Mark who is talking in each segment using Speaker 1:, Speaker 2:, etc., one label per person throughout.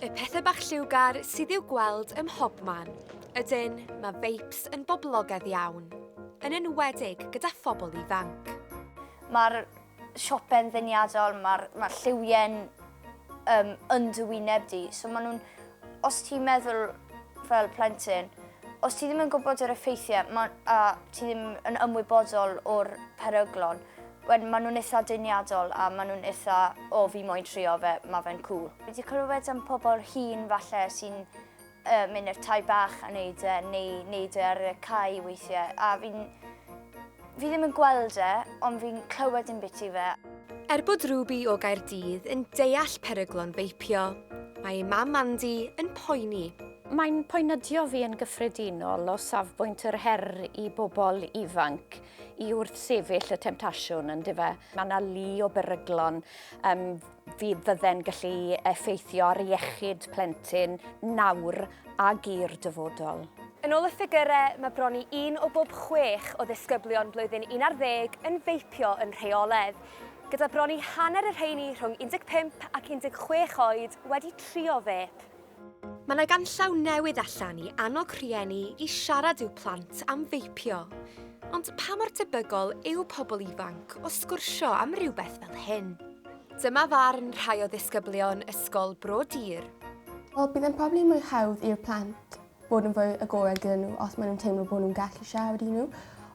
Speaker 1: Y pethau bach lliwgar sydd i'w gweld ym mhobman. Ydyn, mae vapes yn boblogaidd iawn, yn enwedig gyda phobl ifanc.
Speaker 2: Mae'r siope'n ddeniadol, mae'r ma lliwiau'n yn dy wyneb di. So maen nhw'n, os ti'n meddwl fel plentyn, os ti ddim yn gwybod yr effeithiau ma, a ti ddim yn ymwybodol o'r peryglon, wedyn maen nhw'n eitha deniadol a maen nhw'n eitha, o fi moyn trio fe, mae fe'n cool. Fi wedi clywed am pobl hŷn falle sy'n mynd i'r tai bach a wneud e, neu wneud e ar y cae weithiau, a fi'n... Fi ddim yn gweld e, ond fi'n clywed yn biti fe.
Speaker 1: Er bod Ruby o Gaerdydd yn deall peryglon feipio, mae ei mam Mandy yn poeni.
Speaker 3: Mae'n poenydio fi yn gyffredinol o safbwynt yr her i bobl ifanc i wrthsefyll y temtasiwn, yndyfe. Mae yna lu o beryglon fydd fydde'n gallu effeithio ar iechyd plentyn nawr ag i'r dyfodol.
Speaker 1: Yn ôl y ffigyrau, mae bron i un o bob chwech o ddisgyblion blwyddyn 11 yn feipio yn rheolaidd, gyda bron i hanner y rheini rhwng 15 ac 16 oed wedi trio fêp. Mae 'na ganllaw newydd allan i annog rhieni i siarad i'w plant am feipio. Ond pa mor debygol yw pobl ifanc o sgwrsio am rywbeth fel hyn? Dyma farn rhai o ddisgyblion Ysgol Bro Dur.
Speaker 4: Wel, bydd e'n probably mwy hawdd i'r plant bod yn fwy agored gyda nhw os maen nhw'n teimlo bod nhw'n gallu siarad i nhw,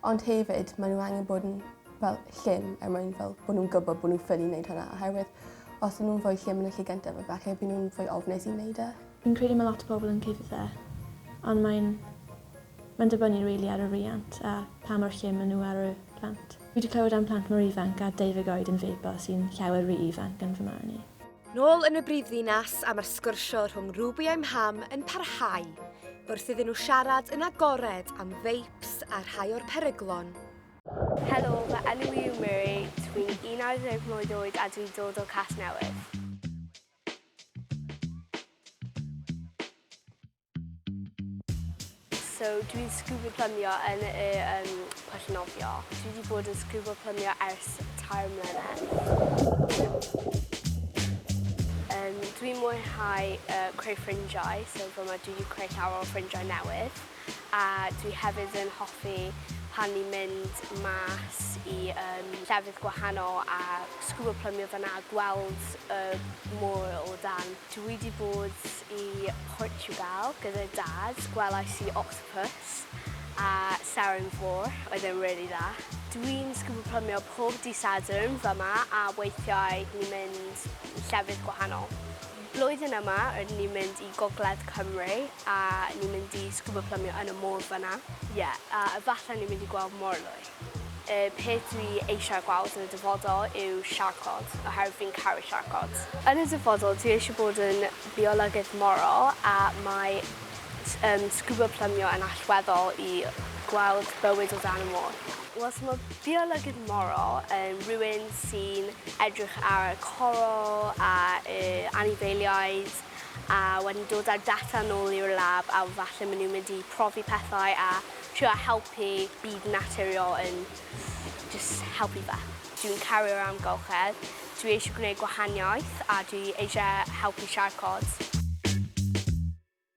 Speaker 4: ond hefyd maen nhw angen bod yn fel llym er mwyn fel bod nhw'n gwybod bod nhw'n ffili wneud hwnna oherwydd os ydyn nhw'n fwy llym yn y lle gyntaf efallai bydd nhw'n fwy ofnus i wneud e.
Speaker 5: Fi'n credu mae lot o bobl yn cuddio e, ond mae'n mae'n dibynnu rili ar y rhiant a pa mor llym maen nhw ar y plant. Fi wedi clywed am plant mor ifanc â deuddeg oed yn fepo sy'n llawer rhy ifanc yn fy marn i.
Speaker 1: Nôl yn y brifddinas a mae'r sgwrsio rhwng Ruby a'i mham yn parhau wrth iddyn nhw siarad yn agored am vapes a rhai o'r peryglon.
Speaker 6: Helo, fy enw i yw Mary, dwi'n 11 mlwydd oed a dwi'n dod o Casnewydd. So dwi'n scuba plymio yn y um, pwll nofio. Dwi wedi bod yn scuba plymio ers 3 mlynedd. Dwi'n mwynhau creu ffrindiau, so fel ma dwi wedi creu llawer o ffrindiau newydd. A dwi hefyd yn hoffi pan ni'n mynd mas i um, llefydd gwahanol a scuba plymio fyna a gweld y môr o dan. Dwi 'di bod i Portugal gyda dad, gwelais i octopus a seren fôr, oedd e'n rili dda. Dwi'n scuba plymio pob dydd Sadwrn fyma a weithiau ni'n mynd i llefydd gwahanol. Blwyddyn yma rydyn ni'n mynd i Gogledd Cymru a ni'n mynd i scuba plymio yn y môr fyna. Ie, a efallai ni'n mynd i gweld morlwy. Y peth dwi eisiau gweld yn y dyfodol yw siarcod, oherwydd fi'n caru siarcod. Yn y dyfodol dwi eisiau bod yn biolegydd morol a mae um, scuba plymio yn allweddol i gweld bywyd o dan y môr. Wel, so mae biolegydd morol yn rhywun sy'n edrych ar y coral a y anifeiliaid a wedyn dod â'r data nôl i'r lab a falle maen nhw'n mynd i profi pethau a trio helpu byd naturiol yn jyst helpu fe. Dwi'n caru'r amgylchedd, dwi eisiau gwneud gwahaniaeth a dwi eisiau helpu siarcod.